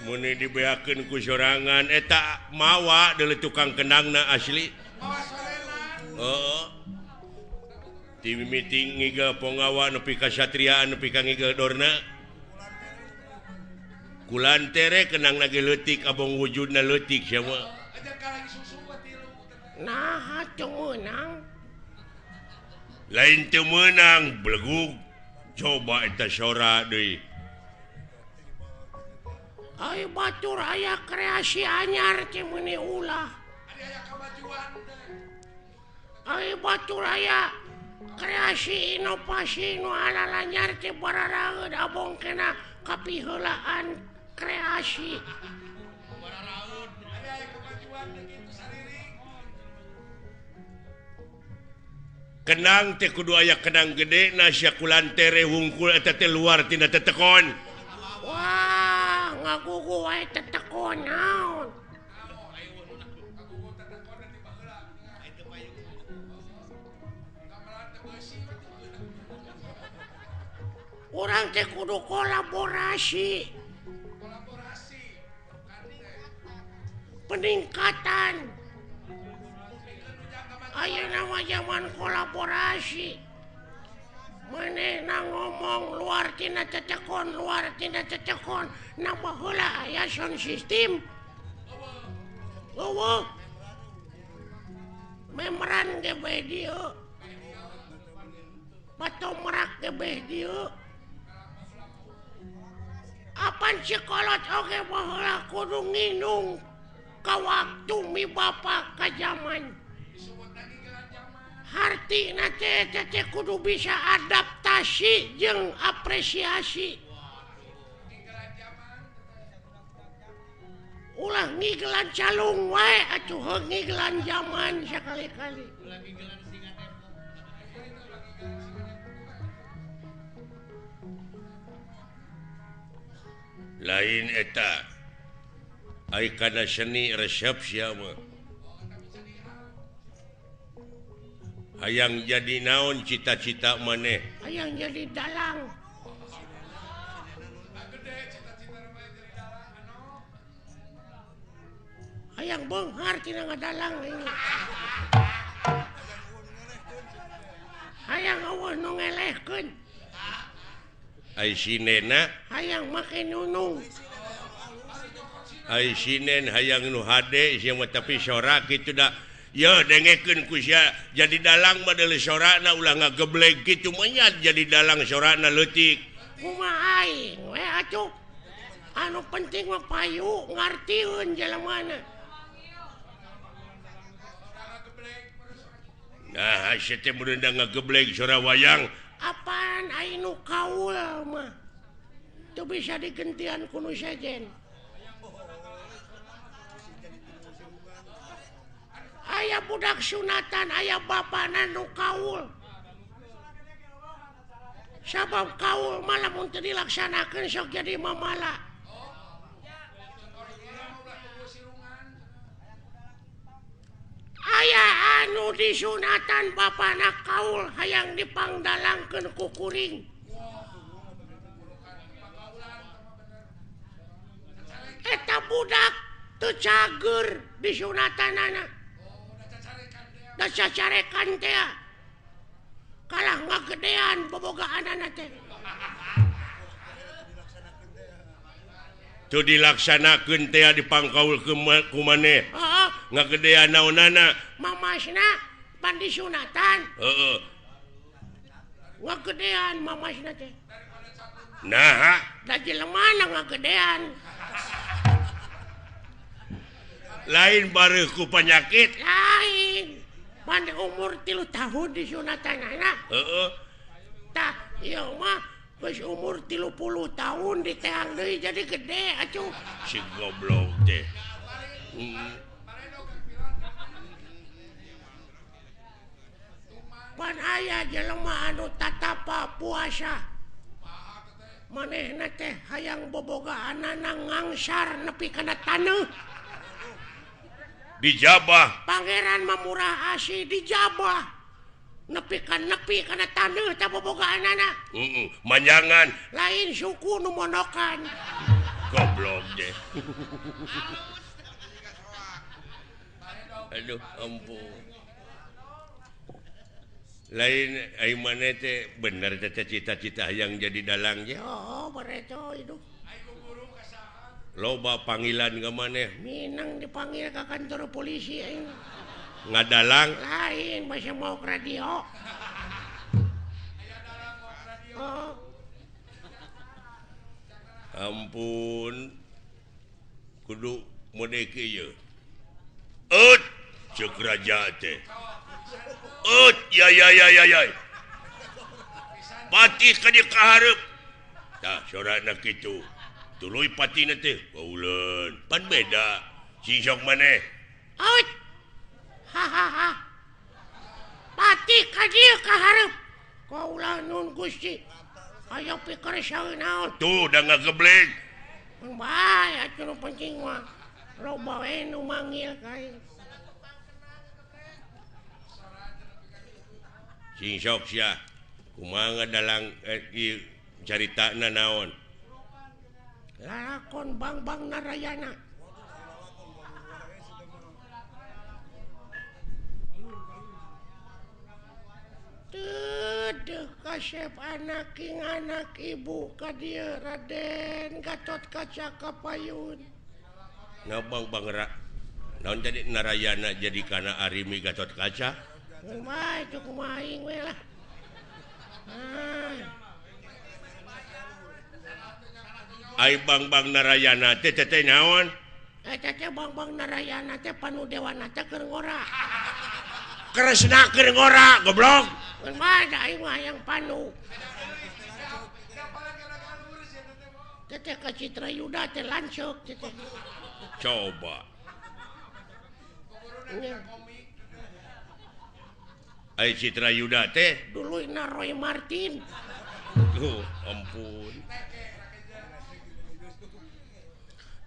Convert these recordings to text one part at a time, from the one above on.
Muni dibeakeun ku sorangan eta mawa deuleu tukang kendangna asli. Heeh. Ti mimiti ngigel ponggawa nepi ka satriaan nepi ka ngigel dorna. Kulantere kendangna ge leutik abong wujudna leutik sia mah. Naha teu meunang? Lain teu meunang belegug. Coba eta sora deui. Ai batur aya kreasi anyar teh meuni ulah. Ai batur aya kreasi inovasi nu alalanyar teh bararaeud abong kena kapiheulaan kreasi. Kenang teh kudu aya kenang gede na sia kulantere wungkul eta teh luar tina tetekon. Wah, ngagugu wae tetekon naon. Urang teh kudu kolaborasi. Peningkatan. Ayeuna mah zaman kolaborasi. Manehna ngomong luar tina tetekon, luar tina tetekon, na baheula aya sound system. Eueuh. Memeran ge bae dieu. Patomrak ge bae dieu. Apan si kolot oge baheula kudu nginung ka waktu mi bapa ka zaman. Hartina teh teh kudu bisa adaptasi jeung apresiasi. Ulah ngigelan calung wae atuh heuh ngigelan zaman sakali-kali. Lain eta ai kana seni resep sia mah. Hayang jadi naon cita-cita maneh? Hayang jadi dalang. Hayang beunghar tina ngadalang ini. Hayang eueuh nu ngelehkeun. Ai sinena? Hayang make nunung. Ai sinen hayang nu hade sia mah tapi sora kitu da. Yo dengekeun ku sia jadi dalang mah deuleu sorana ulah ngageblek kitu mah jadi dalang sorana leutik. Kumaha aing we atuh. Anu penting mah payu ngartieun jalemana. Nah, sia teh mun ngageblek sora wayang. Apaan aing nu kaul mah. Teu bisa digentian ku nu sejen. Aya budak sunatan, aya bapana nu kaul. Sabab kaul mah lamun teu dilaksanakeun sok jadi mamala. Aya anu disunatan bapana kaul hayang dipangdalangkeun ku kuring. Eta budak teu cager disunatanana. Da cacarekan teh. Kalah ngagedean bobogaanana teh. Teu dilaksanakeun teh dipangkaul ku maneh. Heeh. Ngagedean naonana? Mamasna pan disunatan. Heeh. Ngagedean mamasna teh. Naha? Da jelemana ngagedean. Lain bareuh ku panyakit. Lain. Pan umur 3 tahun disunatanana. Heeh. Tah, ieu mah geus umur 30 tahun diteang deui jadi gede atuh. Si goblok teh. Pan aya jelema anu tatapa puasa. Manehna teh hayang bobogaanana ngangsar nepi kana taneuh. Dijabah. Pangeran Mamurah Asih dijabah. Nepi kana taneuh teh bobogaanana. Heeh, manjangan. Lain suku nu monokan. Goblok deh. Aduh, ampun. Lain ai maneh teh bener teh cita-cita hayang jadi dalang ge. Oh, bareto hidup. Loba panggilan ka maneh. Minang dipanggil ka kantor polisi aing. Ngadalang? Lain, masih mau ke radio. Oh. Ampun. Kudu mode kieu. Eut, ceuk raja teh. Eut, ya ya ya ya ya. Patih ka dieu ka hareup. Tah, sorana kitu. Tuluy patina teh, bauleun. Pan beda. Sing sok maneh. Out. Ha ha ha. Patih ka dieu ka hareup. Kaula nun Gusti. Aya pikir saeun naon. Tuh da ngagebleng. Mun bae atuh nu penting mah. Loba we nu manggil ka aing. Sing sok sia. Kumaha dalang ieu caritana naon? Lalakon Bangbang Narayana. Teu kasep anak king anak ibu ka dieu Raden Gatot Kaca Kapayun. Ngabang Bang naon jadi Narayana jadi kana Arimi Gatot Kaca? Kumaha itu kumaha aing we lah. Ah. Ai Bangbang Narayana teh teh naon? Eta teh Bangbang Narayana teh panu dewana teh keur ngora. Kresna keur ngora goblok. Kumaha da aing mah hayang panu. Teh teh ka Citra Yuda teh lanceuk teh. Coba. Ai Citra Yuda teh duluyna Roy Martin. Tuh, ampun.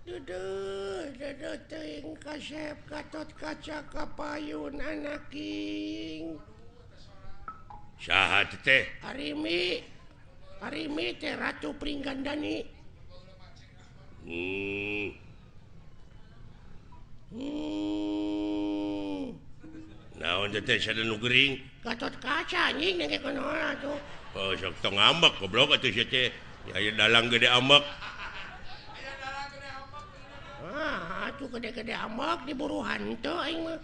Duduh, duduh teuing kasep Gatot Kaca Kapayun anaking. Saha teh? Arimi. Arimi teh Ratu Pringgandani. Naon teh sada nu gering? Gatot Kaca anjing nengke kunaon atuh. Oh, sok tong ambek goblok atuh sia teh. Aya dalang gede ambek. Ah, atuh gede-gede ambek diburu hantu aing mah.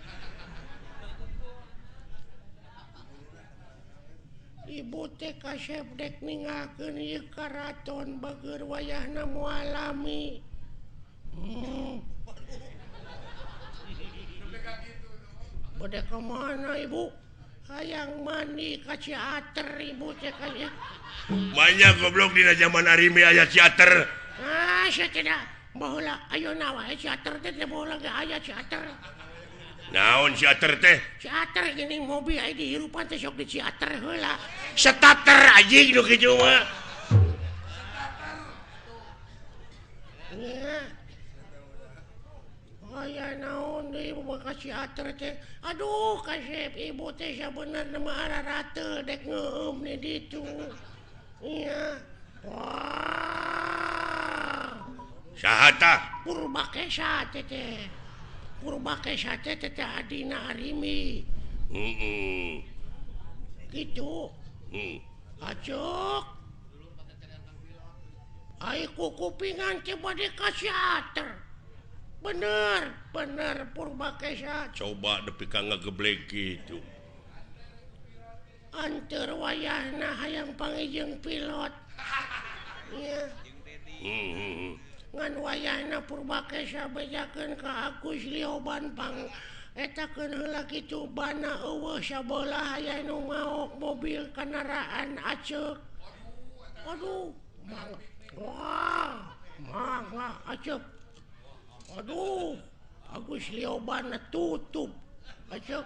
Ibu teh kasep dek ninggalkeun ieu karaton bageur wayahna moal lami. Bade ka mana ibu? Hayang mandi ka Ciater ibu teh ka. Banyak goblok dina zaman Arimi aya Ciater. Ah, sia tidak. Baheula ayeuna wae Ciater teh teh baheula ge aya Ciater. Naon Ciater teh? Ciater geuning mobil aya dihirupan teh sok di Ciater heula. Starter anjing nu kitu mah. Nya. Aya naon deui kasih ater teh. Aduh kasep ibu teh sabenerna mah ararate dek ngeueum ni ditu. Iya. Wah. Saha tah? Purbakesa teh teh. Purbakesa teh teh adina Arimi. Heeh. Kitu. Heeh. Acuk. Ai kukupingan teh bade kasih ater. Bener, bener Purbakesa. Coba nepi ka ngageblek kitu. Anteur wayahna hayang panggih pilot. Iya. Ngan wayahna Purbakesa bejakeun ka Agus Lioban pang etakeun heula kitu bana eueuh sabelah aya nu maok mobil kendaraan aceuk. Aduh, mangga. Wah, mangga aceuk. Aduh, Agus Lioban tutup. Aceuk.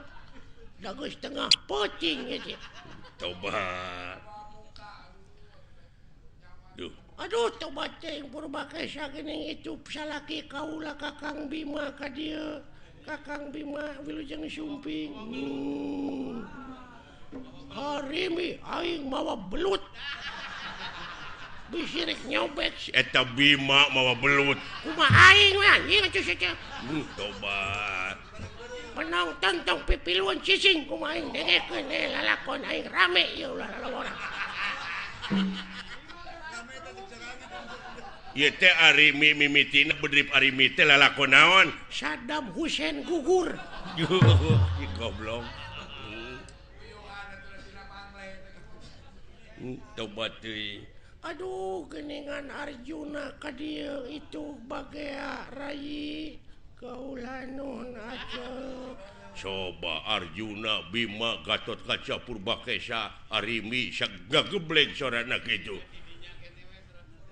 Dagus tengah peuting ieu teh. Tobat. Duh. Aduh, tobat teh Purbakesa geuning itu salaki kaula Kakang Bima ka dieu. Kakang Bima wilujeng sumping. Harimi aing mawa belut. Bisirik nyobek si eta Bima mawa belut. Kumaha aing we anjing atuh sia. Tobat. Penonton tong pipiluan cicing kumaha aing dengekeun lalakon aing rame ieu ulah lalawara. Ieu teh Arimi mimitina bedrip Arimi teh lalakon naon? Saddam Hussein gugur. Ih goblok. Tobat teuing. Aduh geningan Arjuna ka dieu itu bagea rayi kaula nuhun aceuk. Coba Arjuna Bima Gatotkaca Purbakesa Arimi sagageblek sorana kitu.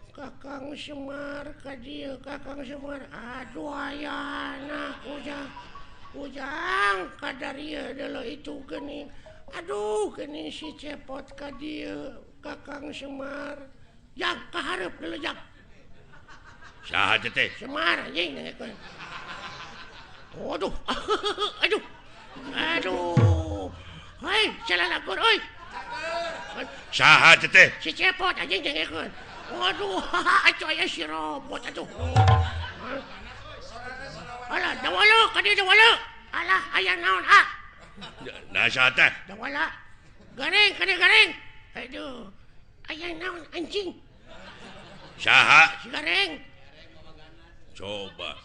Kakang Semar ka dieu Kakang Semar aduh ayana ujang ujang kadarieu deuleu itu geuning aduh geuning si Cepot ka dieu Kakang Semar jang kahareup deuleu jang. Saha teh? Semar anjing dengekeun. Aduh. Aduh. Aduh. Hei, salalakon euy. Saha teh? Si Cepot anjing dengekeun. Waduh, atuh aya si robot atuh. Alah, dawala ka dieu dawala. Alah, aya naon ah? Nah, saha teh? Dawala. Gareng ka dieu gareng. Aduh. Aya naon anjing? Saha? Si gareng. Coba.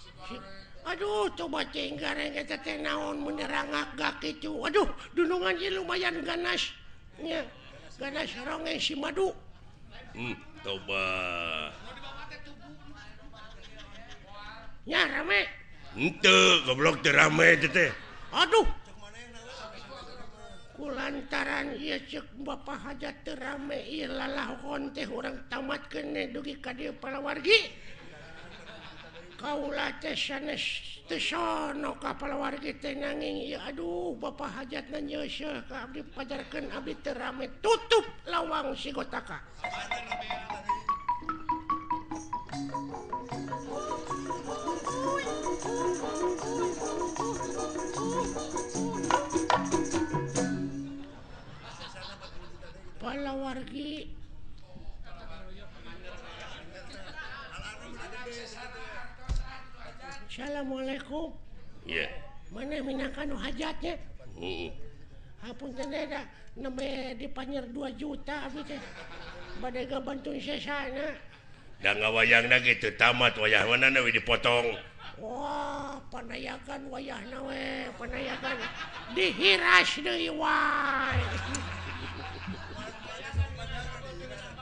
Aduh, coba cing gareng eta teh naon mun rangak gak kitu. Aduh, dunungan ieu lumayan ganas. Nya, ganas rongeng si madu. Coba. Nya rame. Henteu, goblok teu rame teh teh. Aduh. Kulantaran ieu ceuk Bapak Hajat teu rame ieu lalahon teh urang tamatkeun dugi ka dieu palawargi. Kaula teh sanes teu sono ka palawargi teh nanging ieu aduh Bapak Hajatna nyeuseuh ka abdi pajarkeun abdi teu rame tutup lawang sigotaka. Palawargi Assalamualaikum. Iya. Yeah. Mana minangka nu hajatnya? Heeh. Hapunten da nembe dipanyer 2 juta abdi teh. Bade gabantuan sesana. Da ngawayangna ge teu tamat wayah mana we dipotong. Wah, panayakan wayahna we, panayakan dihiras deui wae.